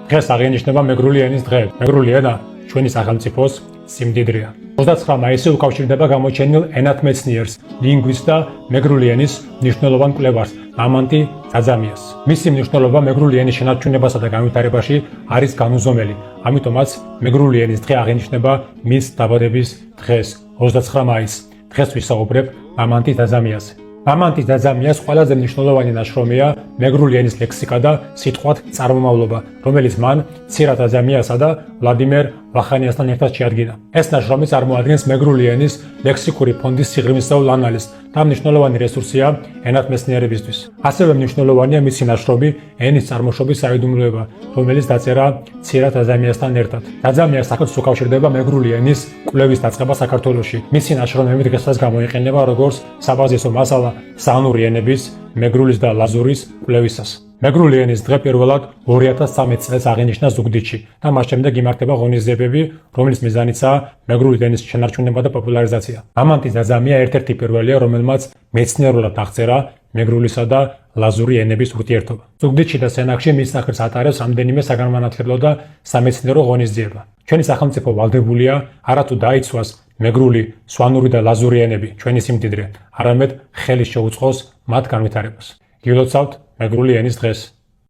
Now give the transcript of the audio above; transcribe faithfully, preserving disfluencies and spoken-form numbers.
დღეს აღინიშნება მეგრული ენის დღე. მეგრული ენა ჩვენი სახელმწიფოს სიმდიდრეა. ოცდაცხრა მაისი უკავშირდება გამოჩენილ ენათმეცნიერს, ლინგვისტს და მეგრული ენის მნიშვნელოვან კვლევარს, მამანტი ძაძამიას. მისი მნიშვნელობა მეგრული ენის შენარჩუნებასა და განვითარებაში არის განუზომელი. ამიტომაც მეგრული ენის დღე აღინიშნება მის დაბადების დღეს, ოცდაცხრა მაისს. დღეს ვისაუბრებ მამანტი ძაძამიაზე. მამანტი ძაძამიას ყველაზე მნიშვნელოვანი ნაშრომია მეგრული ენის ლექსიკა და სიტყვათ წარმომავლობა, რომელიც მან ცირა ძაძამიასა და ვლადიმერ ვახანიასთან ერთად შეადგინა. ეს ნაშრომი წარმოადგენს მეგრული ენის ლექსიკური ფონდის სიღრმისეულ ანალიზს და მნიშვნელოვანი რესურსია ენათმეცნიერებისთვის. ასევე მნიშვნელოვანია მისი ნაშრომი ენის წარმოშობის საიდუმლოება, რომელიც დაწერა ცირა ძაძამიასთან ერთად. ძაძამია სახელმწიფოს უკავშირდება მეგრული ენის კვლევის დაწყება საქართველოში. მისი ნაშრომები დღესაც გამოიყენება როგორც საბაზისო მასალა სანური ენების, მეგრულის და ლაზურის კვლევისას. მეგრული ენის დღე პირველად ორი ათას სამი წელს აღინიშნა ზუგდიდში და მას შემდეგ იმართება ღონისძიებები, რომლის მიზანიცაა მეგრული ენის შენარჩუნება და პოპულარიზაცია. მამანტი ძაძამია ერთ-ერთი პირველია, რომელმაც მეცნიერულად აღწერა მეგრულისა და ლაზური ენების ურთიერთობა. ზუგდიდში და სენაკში მის სახელს ატარებს რამდენიმე საგანმანათლებლო და სამეცნიერო ღონისძიება. ჩვენი სახელმწიფო ვალდებულია არა თუ დაიცვას მეგრული, სვანური და ლაზური ენები, ჩვენი სიმდიდრე, არამედ ხელი შეუწყოს მათ განვითარებას. გილოცავთ მეგრული ენის დღეს.